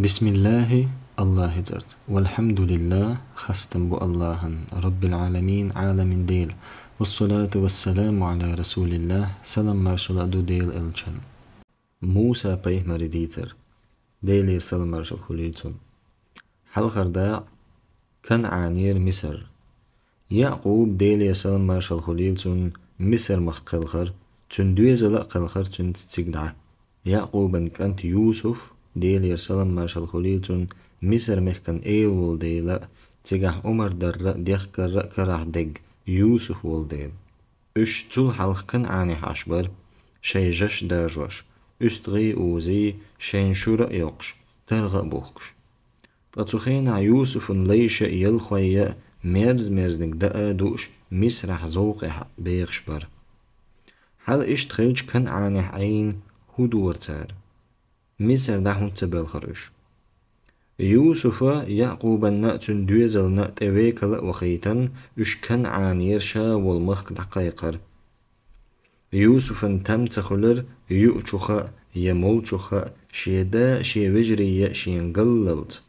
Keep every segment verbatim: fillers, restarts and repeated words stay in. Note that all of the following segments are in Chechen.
Бисмиллахи, Аллахьа цӀарца. Валхьамдулиллах, хастам бу Аллахьан, Раббил Ӏаламин, Ӏаламийн Дела. Вассалату вассаламу Ӏала Расулиллах, салам маршалла а ду Дела элчан. Муса пайхамара дийцар, Делера салам маршалла хуьлийла цунна. Хьалхара дакъа КанӀанера Мисар. Яъкъуб, Делера салам маршалла хуьлийла цунна, Мисар-махка кхелхар, цуьнан доьзал а кхелхар цуьнца цига дӀа. Яъкъубан кӀант Юсуф, Делера салам маршалла хуьлийла цунна, Мисар-мехкан эла волу дела а, цигахь омра дарра а, дехкарра а карахь дерг Юсуф волу дела. Уьш цул хьалха КанӀанехь Ӏаш бара, шайн жаш дажош, уьстагӀий а узий, шайна шура а йоккхуш, таргӀа а бухкуш. Ткъа цу хенахь Юсуфан лайша а, ялхой а мерза-мерзаниг даа а дууш, Мисрахь зовкъехь бехаш бара. Хьал иштта хилча, КанӀанехь Ӏийна хӀун дора цара? Мисар дӀа хӀунда ца боьлхура уьш? Юсуфа, Яъкъубанна а, цуьнан доьзална а тӀе векал а вахийтина, уьш КанӀанера ша волу махка дӀакхайкхара. Юсуфан там ца хуьлура юучуха а, я молчуха а, шен да а, шен вежарий а шена галлалц.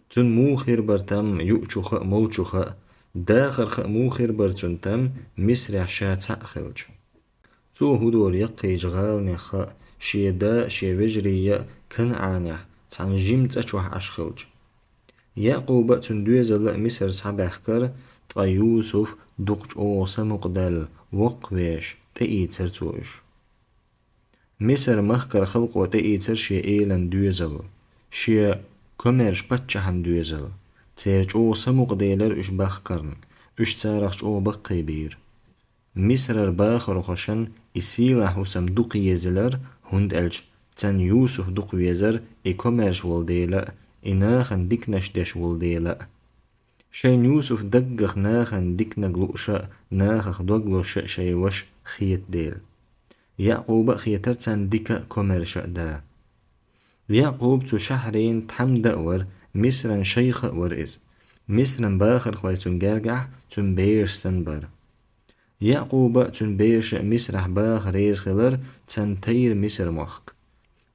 Цуьнан муха хир бара там юучуха а, молчуха а, дахарха а муха хир бара цуьнан там Мисрехь ша цхьаъ хилча? Цо хӀун дора яккхийчу гӀаланех а, шен да а, шен вежарий а КанӀанехь цхьана жима цӀа чохь Ӏаш хилча? Яъкъуба а, цуьнан доьзал а Мисар схьабаьхкара, ткъа Юсуф дукха чӀогӀа самукъадаьлла, воккхавеш, тӀеийцара цо уьш. Мисар-махкара халкъо тӀеийцара шен элан доьзал, шен комаьрша паччахьан доьзал. Церан чӀогӀа самукъаделира уьш бахкарна, уьш царах чӀогӀа баккхий бийра. Мисарара бахархошна и сийлахь хӀусам дукха езилира, хӀунда аьлча царна Юсуф дукха везара, и комаьрша волу дела а, и нахана диканаш деш волу дела а. Шайна Юсуф даггах нахана диканиг лууш а, нахах дог лозуш а шайн ваша хета дела. Яъкъуба а хетара царна дика а, комаьрша а да. Яъкъуб цу шахьарийн тхьамда а вара, Мисран шайх а вара иза. Мисран бахархой цунна гергахь, цуьнан бераш санна бара. Яъкъуба а, цуьнан бераша а Мисрахь баха реза хилар, царна тайра Мисар-мохк.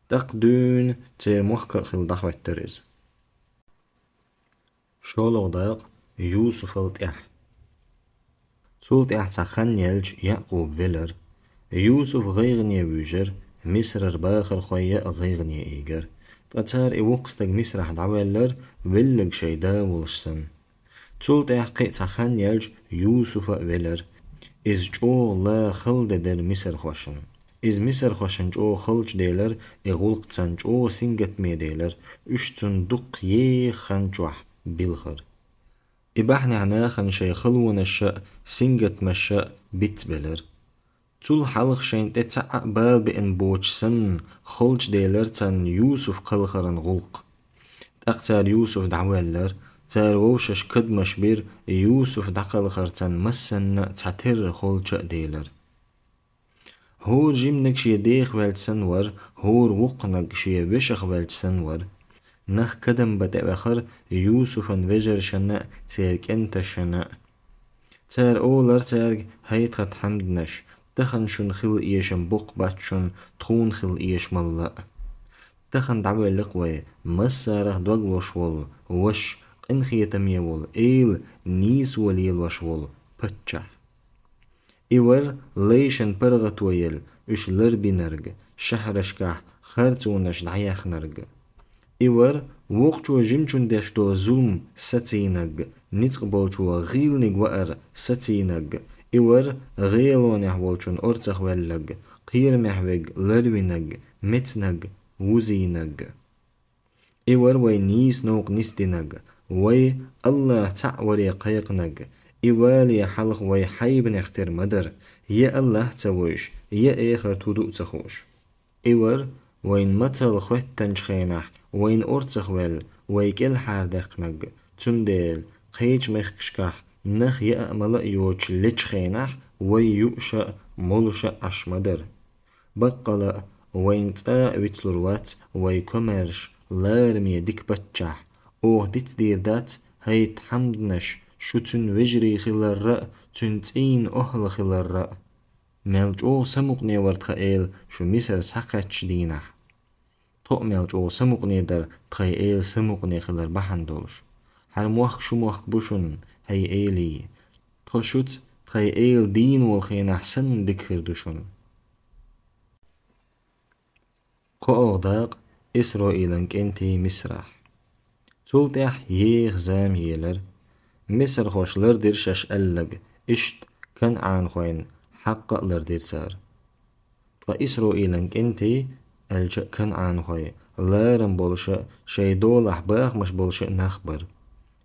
ТӀаккха дуьйна церан мохк а хилла дӀахӀоьттира иза. ШолгӀа дакъа, Юсуфал тӀаьхьа. Цул тӀаьхьа цхьа хан яьлча, Яъкъуб велара. Юсуф гӀайгӀане вуьйжара, Мисрара бахархой а гӀайгӀане ийгара. Ткъа цара и воккха стаг Мисрахь дӀавоьллара, велларг шайн да волуш санна. Цул тӀаьхьа кхин а цхьа хан яьлча, Юсуфа а велара. Иза чӀогӀа ла хала де дара мисархошна. Иза мисархошна чӀогӀа халчу делара, и гӀуллакх царна чӀогӀа сингаттаме делара, уьш цунна дуккха еха хан чохь билхара. И бахьанехь нахана шайн халонаш а, сингаттамаш а бицбелара. Цул хьалха шайна тӀе цхьа а бала беана боцуш санна, холчу делара царна Юсуф кхалхаран гӀуллакх. ТӀаккха цара Юсуф дӀавоьллара, цара вовшашка кадамаш бира, Юсуф дӀакхалхаран царна массанна а цхьатерра холча а делара. ХӀора жиманиг шен деха ваьлча санна вара, хӀора вукханиг шен вешах ваьлча санна вара. Нах кадам бан тӀевахара Юсуфан вежаршна а, церан кӀенташна а. Цара олара цаьрга: «ХӀай тхан тхьамданаш, тахана шуна хила эшам боккха бац шуна тхуна хила эшамалла а. Тахана дӀавоьллакх вай, массарах дог лозуш волу ваша, къинхетаме волу эла, нийсо лелош волу паччахь». И вара лайшна паргӀато елла, уьш ларбинарг, шахьарашкахь харцонаш дӀаяьхнарг. И вара вокхачо жимачунна деш долу зулам сацийнарг, ницкъ болчо гӀийланиг ваар сацийнарг. И вара гӀелонехь волчун орцахваьлларг, кхерамехь верг ларвинарг, мецнарг, вузийнарг. И вара вай нийса новкъа нисдинарг, вай АллахӀ цхьаъ варе кхайкхинарг. И вале хьалха вай хьайбанех тера ма дара, я АллахӀ а ца вевзаш, я эхарт хӀун ду а ца хууш. И вара вайна мацалла хӀоьттинчу хенахь, вайна орцахваьлла, вай кӀелхьардаьккхинарг. Цундела кхечу мехкашкахь нах яа а, мала а йоцуш лечу хенахь, вай юуш а, молуш а Ӏаш ма дара. Баккъала а, вайна цкъа а вицлур вац вай комаьрша, лараме дика паччахь. Оха дицдийр дац, хӀай тхьамданаш, шу цуьнан вежарий хиларра а, цуьнан цӀийнан охӀла хиларра а. Мел чӀогӀа самукъане вара тхан эла шу Мисар схьакхаьччу дийнахь. Тхо а мел чӀогӀа самукъане дара, тхайн эла самукъане хилар бахьана долуш. ХӀара мохк шун мохк бу шуна, хӀай элий. Тхо шуьца тхайн эла дийна волу хенахь санна дика хир ду шуна. КхоалгӀа дакъа: Исроилан кӀентий Мисрахь. Цул тӀаьхьа еха зама елира. Мисархоша лардира шаьш аьлларг, иштта канӀанхойн хьакъ а лардира цара. Ткъа Исроилан кӀентий, аьлча а канӀанхой, ларам болуш а, шайн долахь бахамаш болуш а нах бара.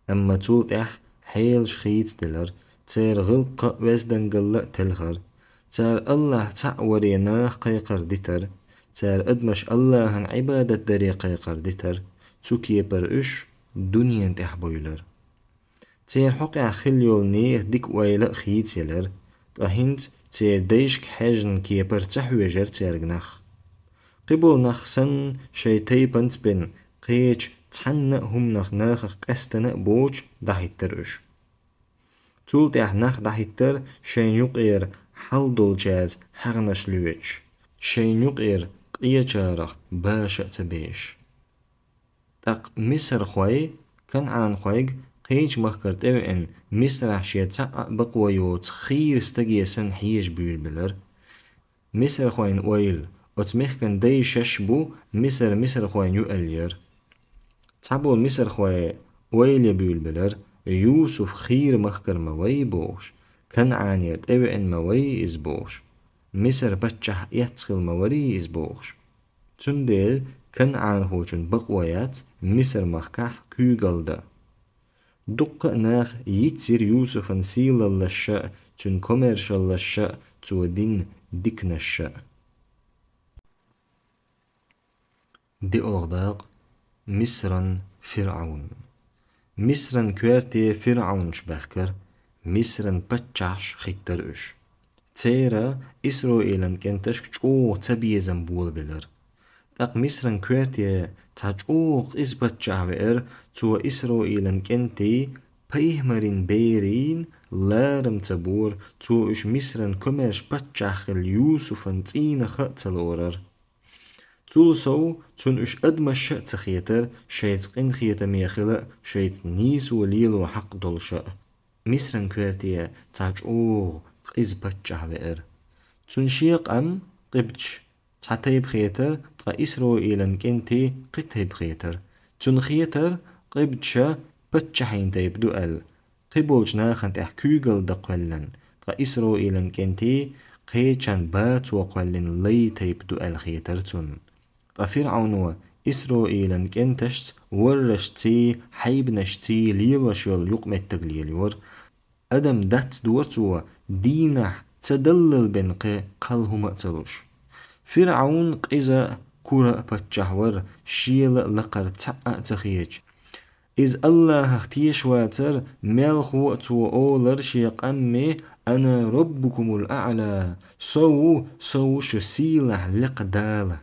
Амма цул тӀаьхьа хьелаш хийцаделира, церан гӀиллакх а, оьздангалла а телхира. Цара АллахӀ цхьаъ варе наха кхайкхар дитира. Цара адамаш АллахӀан Ӏибадат даре кхайкхар дитира. Цу кепара уьш дуьнен тӀехь буьйлира. Церан хьокъехь хилла йолу нехан дика ойла а хийцаелира, ткъа хӀинца церан дайшка хьаьжна кепара ца хьоьжура цаьрга нах. Кхиболу нах санна, шайн тайпанца бен кхечу цхьанна а хӀуманах нахах къаьстина а боцуш, дӀахӀиттира уьш. Цул тӀаьхьа нах дӀахӀиттира, шайна юкъера хьал долчаьрца хьагӀнаш лоьцуш, шайна юкъера къечарах баша а ца бешаш. ТӀаккха мисархой канӀанхойга кхечу махкара тӀевеана, Мисрахь шен цхьа а бакъо йоцу хийра стаге санна хьежа буьйлабелира. Мисархойн ойла, оцу мехкан дай шаьш бу, Мисар мисархойн ю аьлла яра. Цхьаболу мисархой ойла ян буьйлабелира, Юсуф хийра махкара ма вай бохуш, КанӀанера тӀевеана ма вай иза бохуш, Мисар паччахь эцна хилла ма варий иза бохуш. Цундела канӀанхочун бакъо яц Мисар-махкахь куьйгалла дан. Дуккха а наха йицйира Юсуфан сийлаллаш а, цуьнан комаьршаллаш а, цо дина диканаш а. ДиъалгӀа дакъа: Мисран ФирӀавн. Мисран коьрте фирӀавнаш баьхкира, Мисран паччахьаш хӀиттира уьш. Церан Исроилан кӀенташка чӀогӀа цабезам болабелира. ТӀаккха Мисран коьрте цхьа чӀогӀа къиза паччахь веара, цо Исроилан кӀентий пайхамарийн берийн ларам ца бора, цо уьш Мисран комаьрша паччахь хилла Юсуфан цӀийнах а ца лорара. Цул сов, цунна уьш адамаш а ца хетара, шайца къинхетаме хила а, шайца нийсо лело хьакъ долуш а. Мисран коьрте цхьа чӀогӀа къиза паччахь веара. Цунна шен къам къибташ цхьа тайпа хетара, ткъа Исроилан кӀентий кхин тайпа хетара. Цунна хетара, къибташа паччахьийн тайпа ду аьлла, кхиболчу нахана тӀехь куьйгалла дан кхоьллина, ткъа Исроилан кӀентий кхечан бацо кхоьллина лай тайпа ду аьлла хетара цунна. Ткъа ФирӀавно Исроилан кӀенташца, воррашций, хьайбанашций лелош йолу юкъаметтиг лелайора. Адам дац дора цо, дийнахь ца даллал бен кхин кхал хӀума а ца луш. ФирӀавн къиза а, кура а паччахь вара, шела а лакхара цхьаъ а ца хеташ. Иза АллахӀах тешаш вацара, мелхо а цо олара шен къамме: «Ана раббукумул аӀла», со ву, со ву шу сийлахь лекха Дала.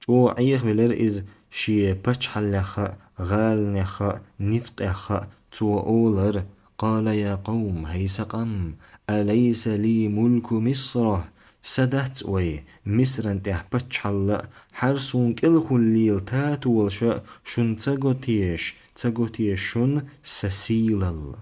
ЧӀогӀа Ӏехавелира иза шен пачхьаллех а, гӀаланех а, ницкъех а, цо олара: «Къала я къавм, хӀай сан къам, алайса ли мулку Мисра, сан дац вай, Мисран тӀехь пачхьалла а, хӀара суна кӀелхула лела татолаш а шуна ца го теша, ца го теша шуна сан сийлалла?»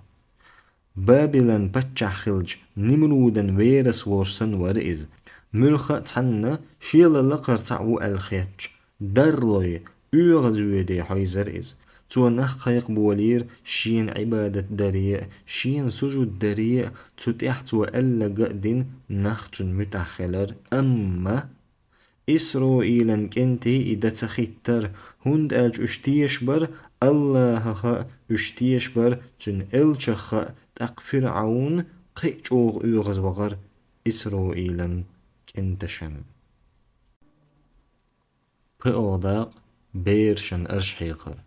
Бабилан паччахь хиллачу Нимрудан верас волуш санна вара иза. Муьлхха а цхьанна шела лакхара цхьаъ ву аьлла хетча, дарлой, оьгӀазвоьде хьойзара иза. Цо нах кхайкхаболийра шена Ӏибадат даре а, шена сужуд даре а, цу тӀехь цо аьлларг а дина, нах цунна муьтӀахь хилира. Амма Исроилан кӀентий и дан ца хӀиттара, хӀунда аьлча уьш тешаш бара АллахӀах а, уьш тешаш бара Цуьнан элчанах а, тӀаккха ФирӀавн кхин а чӀогӀа оьгӀазвахара Исроилан кӀенташна. ПхоалгӀа дакъа: берашна арш хьекхар.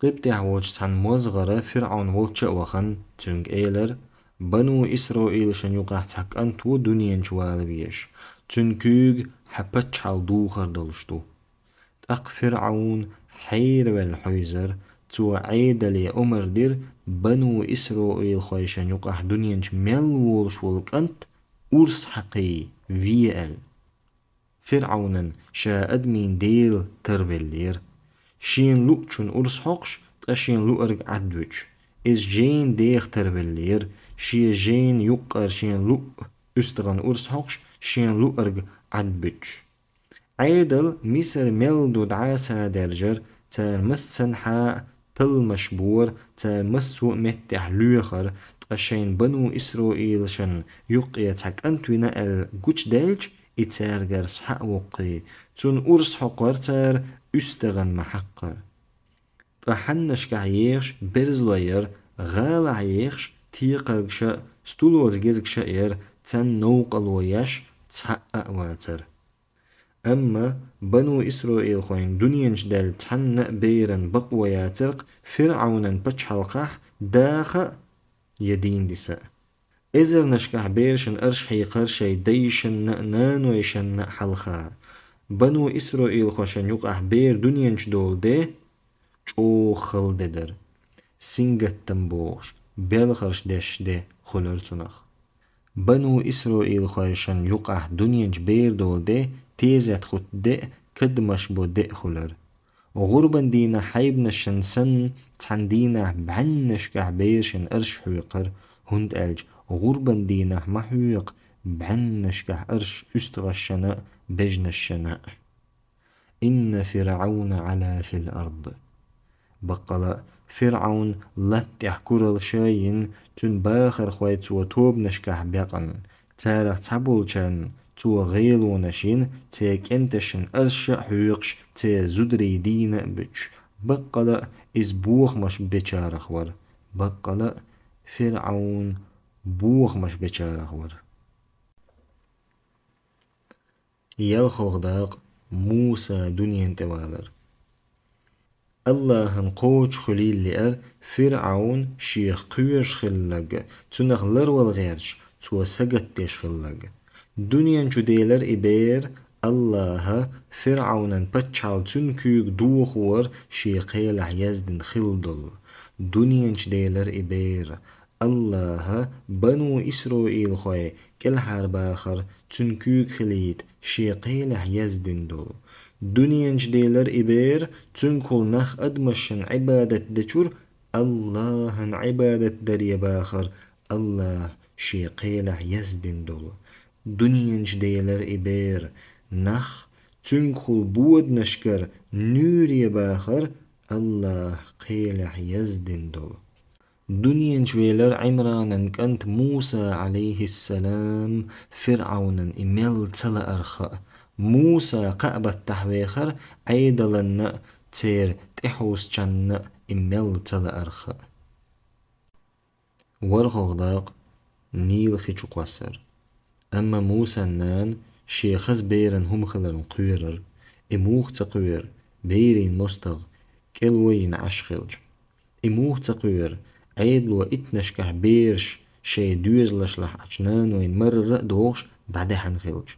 Къибтехь волчу цхьана мозгӀара ФирӀавн волчу а вахана, цуьнга элира: «Бану Исроилашна юкъахь цхьа кӀант ву дуьнен чу вала везаш, цуьнан куьйга хьан паччахьалла духар долуш ду». ТӀаккха ФирӀавн хьераваьлла хьуьйзара, цо Ӏедале омра дира бану Исроилхойшна юкъахь дуьнен чу мел волуш волу кӀант урс хьакхий ве аьлла. ФирӀавнан ша адамийн дела тарвеллера. Шена луъучун урс хьокхуш, ткъа шена луъург Ӏадвуьтуш. Иза жена деха тарвеллера, шен жена юккъара шена луъу уьстагӀан урс хьокхуш, шена луъург Ӏадбуьтуш. Ӏедал Мисар мел ду дӀасадаьржар, цара массанхьа а талламаш бора, цара массо а меттехь лоьхара, ткъа шайн бану Исраилшан юккъе цхьа кӀант вина аьлла гучудаьлча, и цаьргара схьа а воккхий, цунна урс хьокхура цара, уьстагӀан ма хьакхара. Ткъа хьаннашкахь ехаш берзалой яра, гӀалахь ехаш текхаргаш а, стулоца гезгаш а яра, царна новкъарло еш цхьаъ а вацара. Амма бану Исраилхойн дуьнен чу даьлла цхьанна а беран бакъо яцара-кх ФирӀавнан пачхьалкхехь даха а, я дийна диса а. Эзарнашкахь берашна арш хьийкхира шайн дайшинна а, нанойшинна а хьалха. Бану Исраилхошна юкъахь бер дуьнен чу долу де чӀогӀа хала де дара. Сингаттам бохуш, белхарш деш де хуьлура цунах. Бану Исраилхойшна юкъахь дуьнен чу бер долу де тезет хӀутту де а, кадамаш бо де а хуьлура. ГӀурбан дийнахь хьайбанашна санна, цхьана дийнахь бӀеннашкахь берашна арш хьоькхура, хӀунда аьлча гӀурбан дийнахь ма хьоькху бӀеннашкахь арш уьстагӀашна а, бежнашна а. «Инна ФирӀавна Ӏала фил ард». Баккъала а, ФирӀавн латта тӀехь куралла шайина, цуьнан бахархой цо тобанашкахь баьккхина. Царах цхьаболчарна цо гӀелонаш йина, церан кӀенташна арш а хьоькхуш, церан зударий дийна а буьтуш. Баккъала а, иза бохамаш бечарах вара. Баккъала а, ФирӀавн бохамаш бечарах вара. ЯлхалгӀа дакъа. Муса дуьнен тӀе валар. АллахӀан кхочушхуьлийла лиара ФирӀавн шех кхоьруш хилларг, цунах ларвала гӀерташ, цо сагатдеш хилларг. Дуьнен чу делара и бер, АллахӀа ФирӀавнан паччахьалла цуьнан куьйга дохор шен кхелехь яздина хилла долу. Дуьнен чу делара и бер, АллахӀа бану Исраилхой кӀелхьарбахар цуьнан куьйга хилийта шен кхелехь яздина долу. Дуьнен чу делара и бер, цуьнгахула нах адамашна Ӏибадат дечуьра, АллахӀан Ӏибадат даре бахар АллахӀа шен кхелехь яздина долу. Дуьнен чу делара и бер, нах цуьнгахула боданашкара нуьйре бахар АллахӀа кхелехь яздина долу. Дуьнен чу велара Ӏимранан кӀант Муса, Ӏалайхиссалам, ФирӀавнан и мел ца лаарх а. Муса кхаа баттахь вехара Ӏедална а, церан тӀехьуссачарна а и мел ца лаарх а. ВорхӀалгӀа дакъа. Нил хи чу кхоссар. Амма Мусан нана шен хаза беран хӀума хиларна кхоьрура. И муха ца кхоьру, берийн мостагӀа кӀело йина Ӏаш хилча? И муха ца кхоьру, Ӏедало иттанашкахь бераш шайн доьзалашлахь Ӏачу нанойн марра а дохуш дӀадаьхьна хилча?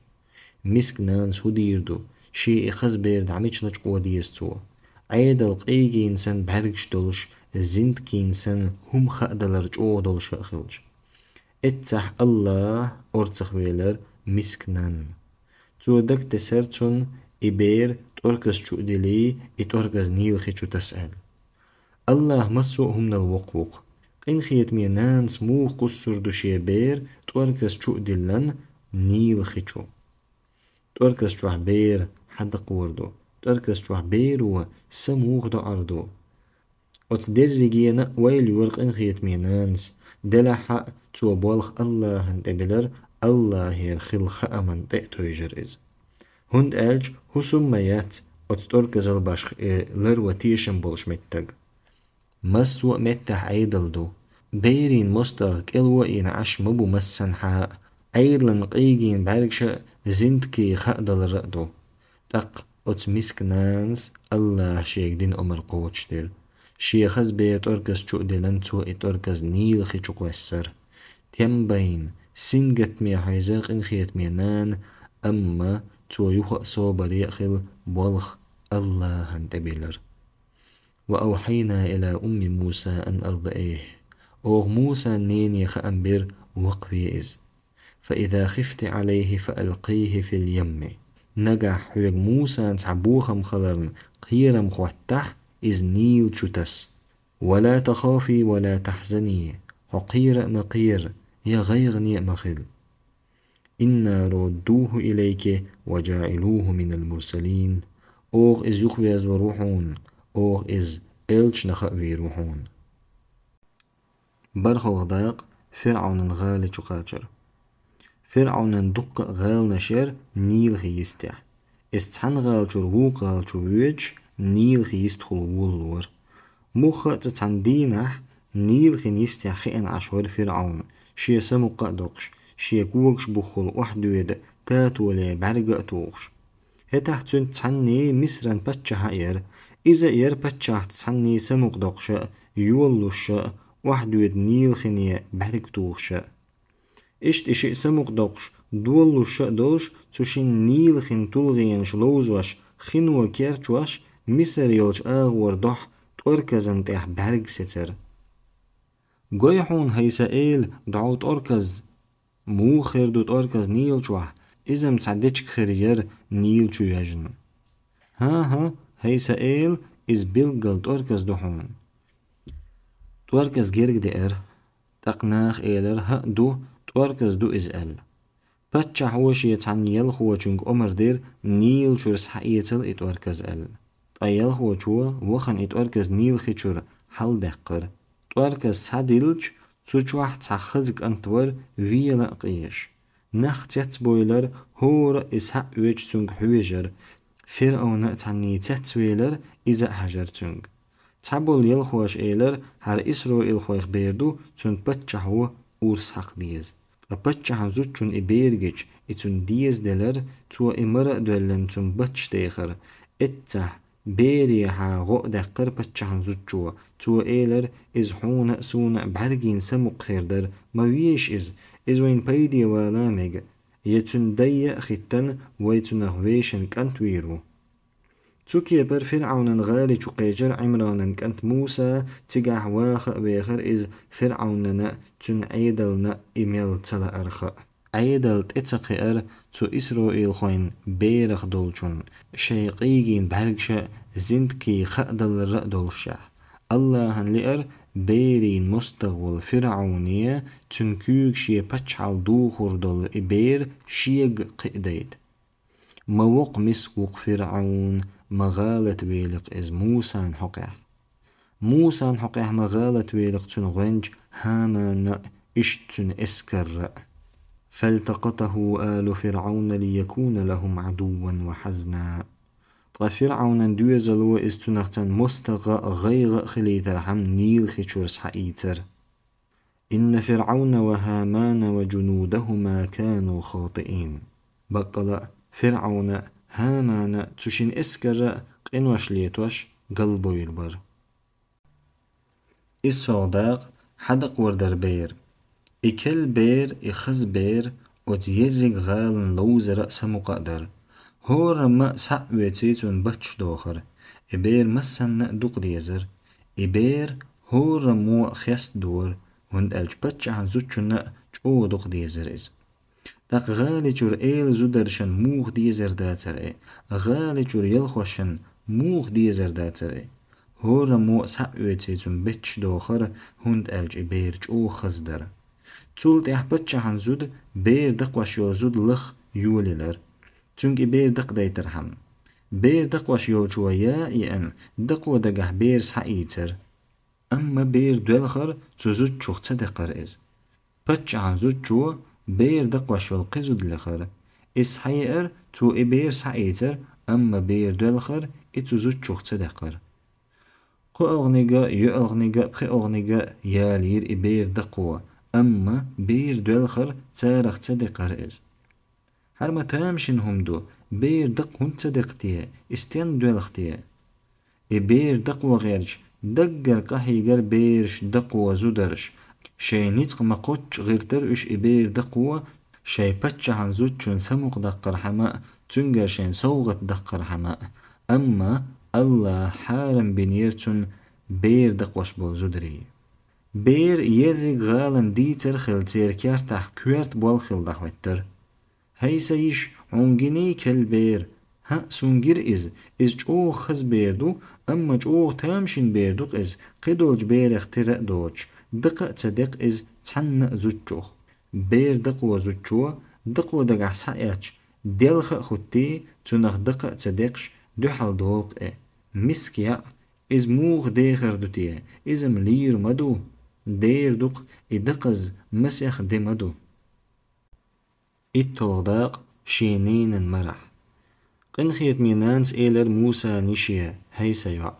Миска нанас хӀун дийр ду, шен и хаза бер дӀа мича лачкъо деза цо? Ӏедал къийгийна санна бӀаьргаш долуш, зинткийна санна хӀума хаадалар чӀогӀа долуш а хилча. Эццахь АллахӀ орцахвелара миска нанна. Цо дагатесара цунна и бер тӀорказ чу а дилий, и тӀорказ Нил хи чу таса аьлла. АллахӀ массо а хӀуманал воккха ву-кх. Къинхетаме нанас муха кхуссур ду шен бер тӀорказ чу а диллина Нил хи чу? ТӀорказ чохь бер хьан дакхор ду? ТӀорказ чохь беро са муха доӀар ду? Оцу дерригенна а ойла йора къинхетаме нанас, делахь а цо болх АллахӀан тӀе билар, АллахӀера хилла хааман тӀе а тевжира иза. ХӀунда аьлча хӀусам ма яц оцу тӀорказал башха и ларван тешам болуш меттиг. Массо а меттехь Ӏедал ду. Берийн мостагӀа кӀело а йина Ӏаш ма бу массанхьа а, Ӏедална къийгийна бӀаьргаш а, зинтке хаадалар а ду. ТӀаккха оцу миска нанас АллахӀа шега дина омра кхочушдира. Шен хаза бер тӀорказ чу а диллина, цо и тӀорказ Нил хи чу кхоьссара. Тем байна, сингаттаме хьийзара къинхетаме нана, амма цо юха а собаре а хилла болх АллахӀан тӀе билира. «وأوحينا إلى أم موسى أن أرضعيه». Оха Мусан нене хаам бира вакхаве иза. «فإذا خفت عليه فألقيه في اليم». Нагахь хьоьга Мусана цхьа бохам хиларна кхерам хоттахь, иза Нила чу таса. ولا تخافي ولا تحزني, хьо кхера а ма кхера, я гӀайгӀане а ма хила. إنا رادوه إليك وجاعلوه من المرسلين. Оха иза юхавезар ву хьуна, оха иза элчанах а вийр ву хьуна. БархӀалгӀа дакъа. ФирӀавнан гӀали чу кхачар. ФирӀавнан дуккха а гӀаланаш яра Нилхи йистехь. Иза цхьана гӀала чуьра вукху гӀала чу воьдуш, Нилхи йистехула волалора. Муха а цкъа цхьана дийнахь Нилхин йистехь хиъна Ӏаш вара ФирӀавн, шен самукъа а доккхуш, шен когаш бухахула охьадоьду татоле бӀаьрга а тухуш. ХӀетахь цуьнца цхьанне Мисран паччахь а яра. Иза а яра паччахьца цхьанне самукъа доккхуш а, йолалуш а, охьадоьду Нилхине бӀаьрга тухуш а. Иштта и шиъ самукъа доккхуш, долалуш а долуш, цу шина Нилхин тулгӀенаш ловзош, хино керчош, Мисар йолчу агӀор дуьхьа тӀорказан тӀехь бӀаьрг сецара. Гой хьуна, хӀай сан эла, дӀо тӀорказ! Муха хир ду тӀорказ Нила чохь? Иза-м цхьа дечиг хир яра Нила чу йоьжна. ХӀан-хӀа, хӀай сан эла, иза билггал тӀорказ ду хьуна. ТӀорказ герга деара. ТӀаккха наха элира: «ХӀаъ, ду, тӀорказ ду иза», – аьлла. Паччахьо шен цхьана ялхочуьнга омра дира, Нила чуьра схьаэцала и тӀорказ аьлла. Ткъа ялхочо вахана и тӀорказ Нилхи чуьра хьалдаьккхира. ТӀорказ схьадиллича, цу чохь цхьа хаза кӀант вара, вела а къежаш. Нах цецбойлар, хӀора а и схьаоьцуш цуьнга хьоьжар. ФирӀавна а цхьанне цецвелар, иза а хьажар цуьнга. Цхьаболу ялхоша элира: «ХӀара исроилхойх бер ду, цунна паччахьо урс хьакха деза». Ткъа паччахьан зудчунна и бер гича, и цунна деза делара, цо и мара а доьллина цунна батташ дехара. Эццахь, берехьа гӀо а даьккхира паччахьан зудчо. Цо элира: «Иза хьуна а, суна а бӀаьргийн самукъа хир дара, ма веша иза, иза вайна пайде вала мега. Я цуьнан дай а хӀиттина, вай цунах вешан кӀант вийр ву». Цу кепара ФирӀавнан гӀали чу кхечара Ӏимранан кӀант Муса, цигахь ваха а вехара иза ФирӀавнана а, цуьнан Ӏедална а и мел ца лаарх а. Ӏедал тӀе ца кхиара цу исроилхойн берах долчунна, шайн къийгийн бӀаьргаша зиндгий хаадалар а долушехь. АллахӀана лиара, берийн мостагӀа волу ФирӀавне, цуьнан куьйга шен паччахьалла духур долу и бер шега а кхиадайта. Ма воккха миска ву-кх ФирӀавн, ма гӀалатвели-кх иза Мусан хьокъехь. Мусан хьокъехь ма гӀалатвели-кх цуьнан гӀоьнча ХӀаманна а, иштта цуьнан эскарра а. فالتقطه آل فرعون ليكون لهم عدوا وحزنا. Ткъа ФирӀавнан доьзало иза цунах царна мостагӀа а, гӀайгӀа а хилийтархьама Нилхи чуьра схьаийцара. إن فرعون وهامان وجنودهما كانوا خاطئين. Баккъала а, ФирӀавна а, ХӀамана а, цу шина эскарра а къинош летош, галбевлла бара. ИссолгӀа дакъа. Хьадакъор дара бер. И керла бер, и хаза бер оцу ерриг гӀалана ловзара а, самукъа а дара. ХӀораммо а схьа а оьций, цунна батташ дохара. И бер массанна а дукха дезара. И бер хӀораммо а хестадора, хӀунда аьлча паччахьан зудчунна а чӀогӀа дукха дезара иза. ТӀаккха гӀали чуьра эла зударшна муха дезар дацара и? ГӀали чуьра ялхошна муха дезар дацара и? ХӀораммо а схьа а оьций, цунна бетташ дохара, хӀунда аьлча и бер чӀогӀа хаза дара. Цул тӀаьхьа паччахьан зуда бер дакхош йолу зуда лаха йолаелира. Цуьнга и бер дакхадайтархьама. Бер дакхош йолчо я а еана, дакхо дагахь бер схьаийцара. Амма бер доьлхар цу зудчух ца дакхара иза. Паччахьан зудчо бер дакхош йолу кхин зуда лехара. Иза схьаеара, цо и бер схьаийцара, амма бер доьлхар и цу зудчух ца дакхара. КхоалгӀаниг а, йоьалгӀаниг а, пхиалгӀаниг а ялийра и бер дакхо, амма бер доьлхар царах ца дакхара иза. ХӀара ма тамашийна хӀума ду, бер дакха хӀунда ца дакха те, и стенна доьлху те? И бер дакхо гӀерташ, даггара къахьийгара бераш дакхо зударша. Шайн ницкъ ма кхоччу гӀиртара уьш и бер дакхо, шайн паччахьан зудчун самукъадаккхархьама а, цуьнгара шайн совгӀат даккхархьама а. Амма АллахӀа хьарам бинера цунна бер дакхош болу зударий. Бер ерриг гӀалана дийцар хилла, церан кертахь коьрта болх хилла дӀахӀоьттира. ХӀай сан йиша, Хьуна гиний кел бер? ХӀаъ, суна гира иза. Иза чӀогӀа хаза бер ду, амма чӀогӀа тамашийна бер ду-кх иза, кхидолчу берех тера а доцуш, дакха а ца декъ иза цхьанна а зудчух. Бер дакхо зудчо, дакхо дагахь схьаэцча, делха а хӀуттий, цунах дакха а ца декъаш, дуьхьал долу-кх и. Миска яӀ, иза муха дехар ду те? Иза-м лийр ма ду. Дер ду-кх и дакхаза, масех де ма ду. ИтталгӀа дакъа. Шен ненан марахь. Къинхетаме нанас элира Мусан йише: «ХӀей, сан йоӀ,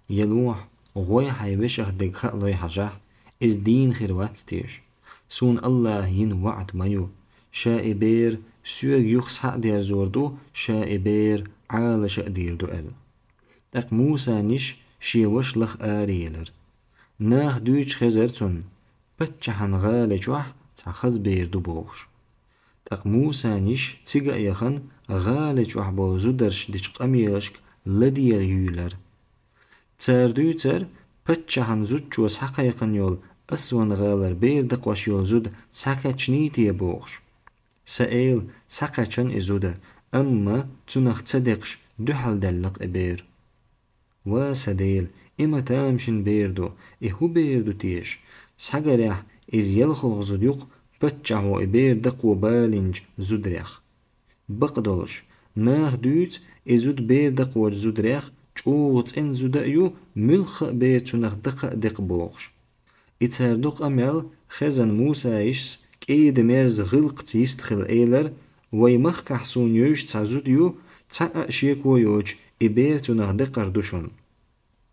ялахь, гӀой хьайн вешах дерг хаа лой хьажахь, иза дийна хир вац теша? Суна АллахӀа йина ваӀда ма ю: ша и бер соьга юха схьа а дерзор ду, ша и бер Ӏалаша а дийр ду», — аьлла. ТӀаккха Мусан йиша шен ваша лаха араелира. Наха дуьйцуш хезара цунна, паччахьан гӀали чохь цхьа хаза бер ду бохуш. ТӀаккха Мусан йиша цига а яхана, гӀали чохь болу зударша дечу къамелашка ладегӀа юьйлира. Цара дуьйцура, паччахьан зудчо схьакхайкхина йолу Асван-гӀалара бер дакхош йолу зуда схьакхаьчний те бохуш. Сан эла, схьакхаьчна и зуда, амма цунах ца декъаш дуьхьал даьлла-кх и бер. Ва сан Дела, и ма тамашийна бер ду, и хӀун бер ду теша? Схьагарехь, иза ялхалгӀа зуда ю-кх паччахьо и бер дакхо балийначу зударех. Бакъдолуш, наха дуьйцу, и зуда бер дакхочу зударех чӀогӀа цӀена зуда а ю, муьлхха а бер цунах дакха а декъ бохуш. И цара ду къамел, хезна Мусан йишас кӀеда-мерза гӀиллакхца йистхилла элира: «Вай махкахь суна евзаш цхьа зуда ю, цхьа а шеко йоцуш, и бер цунах декхар ду шуна».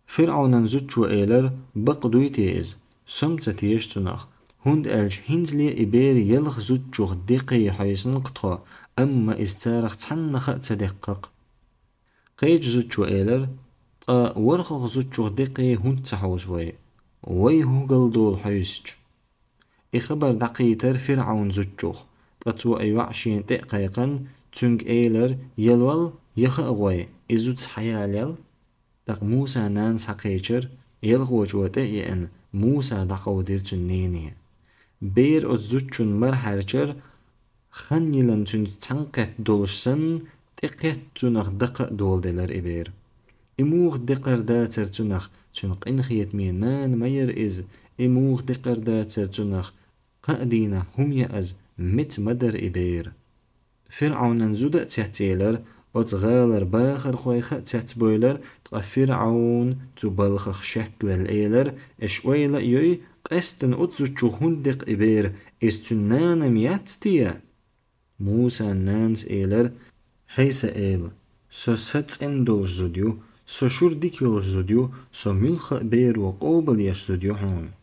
ФирӀавнан зудчо элира: «Бакъ дуй те иза? Со-м ца теша цунах, хӀунда аьлча хӀинцале и бер ялх зудчух декхе хьовсийна-кх тхо, амма иза царах цхьаннах а ца деккха-кх». Кхечу зудчо элира: «Ткъа ворхӀалгӀа зудчух декхе хӀунда ца хьовсу вай? Вай хӀун галдолу хьовсча?» И хабар дӀакхийтира ФирӀавнан зудчух, ткъа цо и йоӀ шена тӀе а кхайкхина, цуьнга элира: «Ялол, яха а гӀой, и зуда схьаялаял». ТӀаккха Мусан нана схьакхечира, ялхочо тӀе а еана, Муса дӀакховдийра цуьнан нене. Бер оцу зудчун мара хьаьрчира, хан йиллина цуьнца цхьаьнакхетта долуш санна, тӀекхетта цунах дакха а доладелира и бер. И муха декхар дацара цунах, цуьнан къинхетаме нана ма яра иза, и муха декхар дацара цунах, кхаа дийнахь хӀума яаза, меца ма дара и бер. ФирӀавнан зуда а цецъелира, оцу гӀалара бахархойх а цецбевлира, ткъа ФирӀавн цу балхах шеквелла элира: «Аш ойла а йой, къаьсттина оцу зудчух хӀунда декха и бер, иза цуьнан нана-м яц те?» Мусан нанас элира: «ХӀей сан эла, со са цӀена долуш зуда ю, со шура дика йолуш зуда ю, со муьлхха а беро къобалъеш зуда ю хьуна».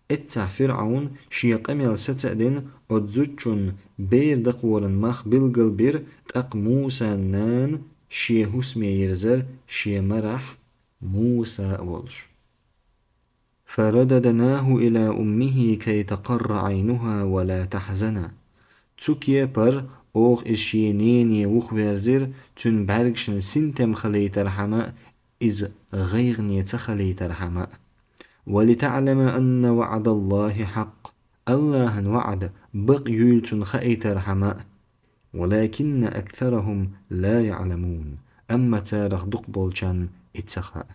Эццахь ФирӀавн шен къамел саца а дина, оцу зудчун бер дакхоран мах билгалбира, тӀаккха Мусан нана шен хӀусаме йирзира шен марахь Муса а волуш. فرددناه إلى أمه كي تقر عينها ولا تحزن. Цу кепара оха иза шен нене вухаверзира, цуьнан бӀаьргашна синтем хилийтархьама а, иза гӀайгӀане ца хилийтархьама а. ولتعلم أن وعد الله حق. АллахӀан ваӀда бакъ юйла цунна хаийтархьама а. ولكن أكثرهم لا يعلمون. Амма царах дукхахболчарна и ца хаьа.